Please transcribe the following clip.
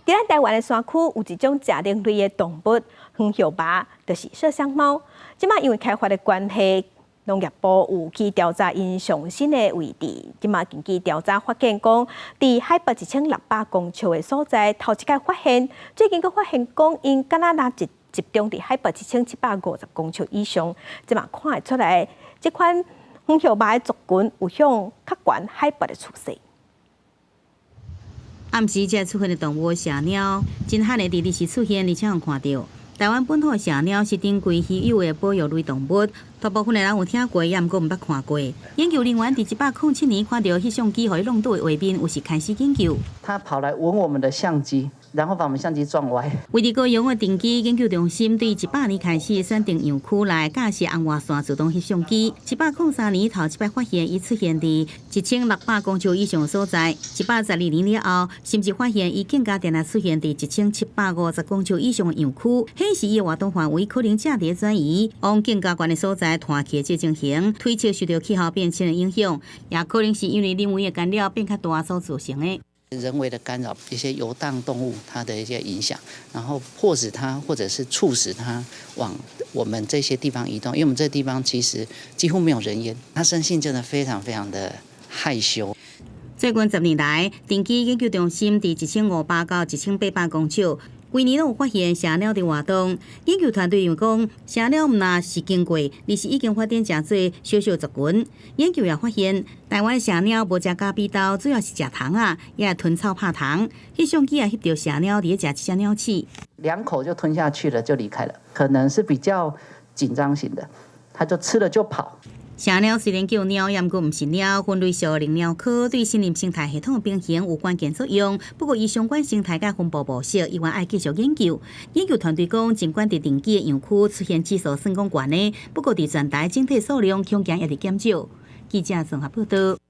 佇咱台灣的山區有一種食奶類的動物，黃鴞猫，就是麝香貓。這馬因為開發的關係，農業部有去調查𪜶上新的位置。這馬根據調查發現講，佇海拔1600公尺的所在，頭一擺發現，最近閣發現講，𪜶敢若若集集中佇海拔1750公尺以上。這馬看會出來，這款黃鴞貓的族群有向較懸海拔的趨勢。暗時才出現的動物麝貓，真罕會佇日時出現，而且予看著。台灣本土的麝貓是珍貴稀有的保育類動物，大部分的人有聽過，也毋過毋捌看過。研究人員佇107年看著翕相機予伊弄倒的畫面，有時開始研究。他跑來聞我們的相機，然後把我們相機撞歪。位佇高雄的登基研究中心，對100年開始選定樣區來架設紅外線自動翕相機。103年頭一擺發現伊出現佇1600公尺以上的所在。112年了後，甚至發現伊更加定定出現佇1750公尺以上的樣區，顯示伊的活動範圍可能正佇轉移，往更加懸的所在拖去的這情形，推測受著氣候變遷的影響，也可能是因為人為的干擾變較大所造成的。人為的干擾，一些遊蕩動物它的一些影響，然後迫使它或者是促使它往我們這些地方移動，因為我們這個地方其實幾乎沒有人煙，它生性真的非常非常的害羞。最近10年來，登基研究中心佇1500到1800公尺，規年攏有發現麝貓佇活動。研究團隊認為講，麝貓毋但是經過，而是已經發展成做小小族群。研究也發現，台灣麝貓無食咖啡豆，主要是食蟲仔，也會吞草拍蟲。翕相機也翕著麝貓佇咧食這隻鳥鼠，兩口就吞下去了，就離開了。可能是比較緊張型的，他就吃了就跑。麝貓雖然叫貓，也毋過毋是貓，分類屬靈貓科，對森林生態系統平衡有關鍵作用。不過，伊相關生態佮分布模式，依然愛繼續研究。研究團隊講，儘管佇登基的樣區出現指數算講懸的，不過佇全台整體數量恐驚也佇減少。記者綜合報道。